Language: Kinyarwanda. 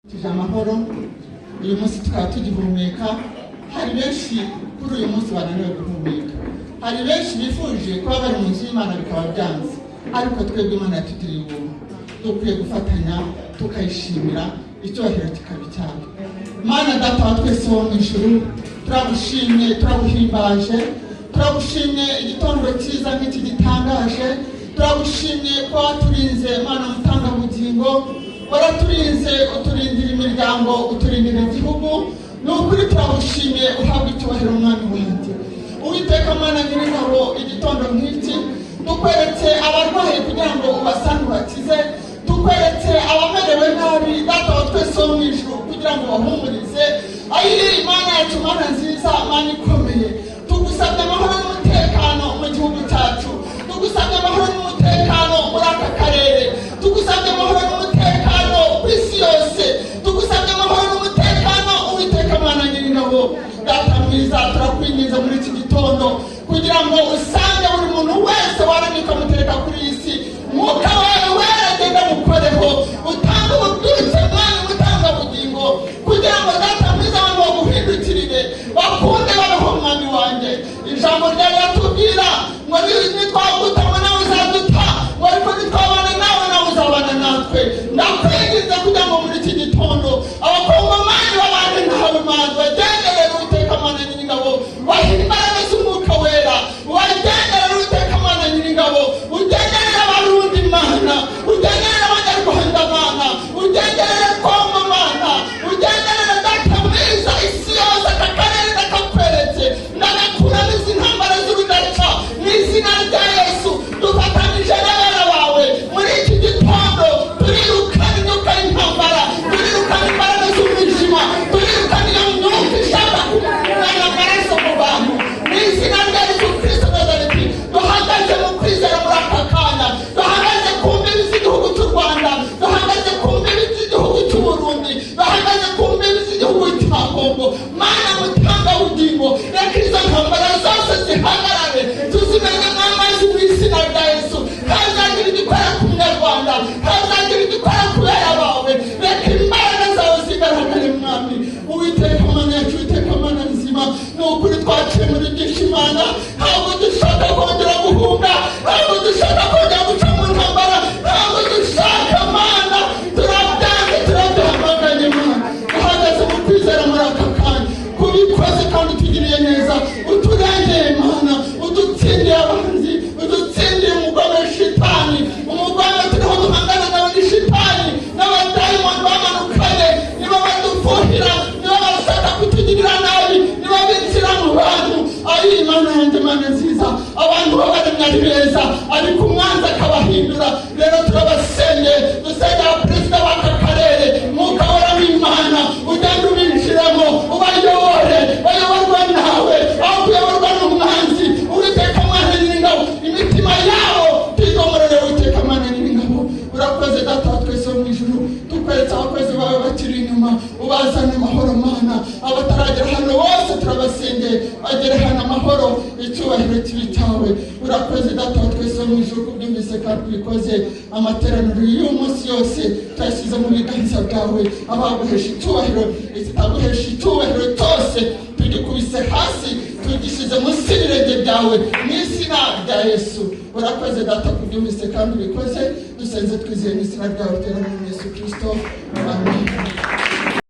Tuje amahoro uyu munsi tukaba tugihumeka. Hari benshi kuri uyu munsi bananiwe guhumeka, hari benshi bifuje kuba bari mu nzu y'Imana bikaba byanze, ariko twebwe Imana yatugiriye ubuntu, dukwiye gufatanya tukayishimira, icyubahiro kikaba icyayo. Mana Data wa twese wo mu ijuru, turagushimye, turaguhimbaje, turagushimye igitondo cyiza nk'iki gitangaje. Turagushimye ko waturinze, Mana mutangabugingo, waraturinze, uturindira imiryango, uturindira igihugu. Ni ukuri turagushimiye, uhabwa icyubahiro, Mwami wanjye. Uwiteka Mana Nyiringabo, igitondo nk'iki tukweretse abarwayi kugira ngo ubasange ubakize, tukweretse abamerewe nabi, Data wa twese wo mu ijuru, kugira ngo bahumurize. Ayi Mana yacu, Mana nziza, Mana ikomeye, tugusabye amahoro n'umutekano mu gihugu cyacu, tugusabye amahoro n'umutekano muri aka karere, tugusabye amahoro n'umutekano ku isi yose, tugusabye amahoro n'umutekano. Uwiteka Mana Nyiringabo, Data mwiza, turakwinginze muri iki gitondo kugira ngo usange buri muntu wese waremye ukamutereka kuri iyi si. Mwuka wawe Wera agenda mukoreho, utange ububyutse, Mwami mutangabugingo, kugira ngo, Data mwiza, abantu baguhindukirire, bakunde babeho. Mwami wanjye, ijambo ryawe riratubwira ngo nitwagutama nawe uzaduta, ngo ariko nitwabana nawe, nawe uzabana natwe. Ndakwinginze kugira ngo muri iki gitondo Abakongomani babane nawe, Mana, bagenderere. Uwiteka Mana Nyiringabo, bahe imbaraga z'Umwuka Wera, bagenderere. Uwiteka Mana Nyiringabo, ugenderere Abarundi, Mana, ugenderere Abanyarwanda, Mana, ugenderere Kongo, Mana, ugenderere, Data mwiza, isi yose. Aka karere ndakakweretse, ndagakuramo izi ntambara z'urudaca mu izina rya Yesu. Dufatanije n'abana bawe muri iki gitondo, turirukana imyuka y'intambara, turirukana imbaraga z'umwijima, turirukana iyo myuka ishaka kumena amaraso mu bantu mu izina rya Yesu Kirisito Nazareti. Duhagaze mu kwizera muri aka kanya, duhagaze ku mbibi z'igihugu cy'u Rwanda, duhagaze ku mbibi z'igihugu cy'u Burundi, duhagaze ku mbibi z'igihugu cya Kongo. Mana mutangabugingo, reka izo ntambara zose zihagarare, tuzimenye nk'amazi mu izina rya Yesu. Hazagira igikora ku Munyarwanda, hazagira igikora kubera bawe. Reka imbaraga zawe zigaragare, Mwami Uwiteka Mana yacu, Uwiteka Mana nzima. Ni ukuri twaciye muri byinshi, Mana. Ntabwo dushaka kongera guhunga, ntabwo dushaka kongera guca mu ntambara, ntabwo dushaka, Mana. Turabyanze, turabyamaganye, Mana. Duhagaze mu kwizera muri aka kanya kubikoze kandi utugiriye neza, uturengeye, Mana, udutsindiye abanzi, udutsindiye umugome shitani. Umugome turiho duhangana nawe ni shitani n'abadayimoni bamanukanye, nibo badufuhira, nibo bashaka kutugirira nabi, nibo binjira mu bantu. Ari Imana yanjye, Mana nziza, abantu babaremye ari beza, ariko umwanzi akabahindura. Rero turabasengeye, dusengera perezida w'aka karere. Mwuka Wera w'Imana ugenda ubinjiramo, ubayobore, bayoborwa nawe aho kuyoborwa n'umwanzi. Uwiteka Mana Nyiringabo, imitima yabo tuyigomorere. Uwiteka Mana Nyiringabo, urakoze. Data wa twese wo mu ijuru, tukweretse abakozi bawe bakiri inyuma, ubazane amahoro, Mana. Abataragera hano bose turabasengeye, bagere hano amahoro, icyubahiro kibi cyawe. Urakoze, Data wa twese wo mu ijuru, kubyumvise kandi ubikoze. Amateraniro y'uyu munsi yose tuyashyize mu biganza byawe. Abaguhesha icyubahiro, ikitaguhesha icyubahiro cyose tugikubise hasi, tugishyize munsi y'ibirenge byawe mu izina rya Yesu. Urakoze, Data, kubyumvise kandi ubikoze. Dusenze twizeye mu izina ryawe ryera, mu Yesu Kirisito, amen.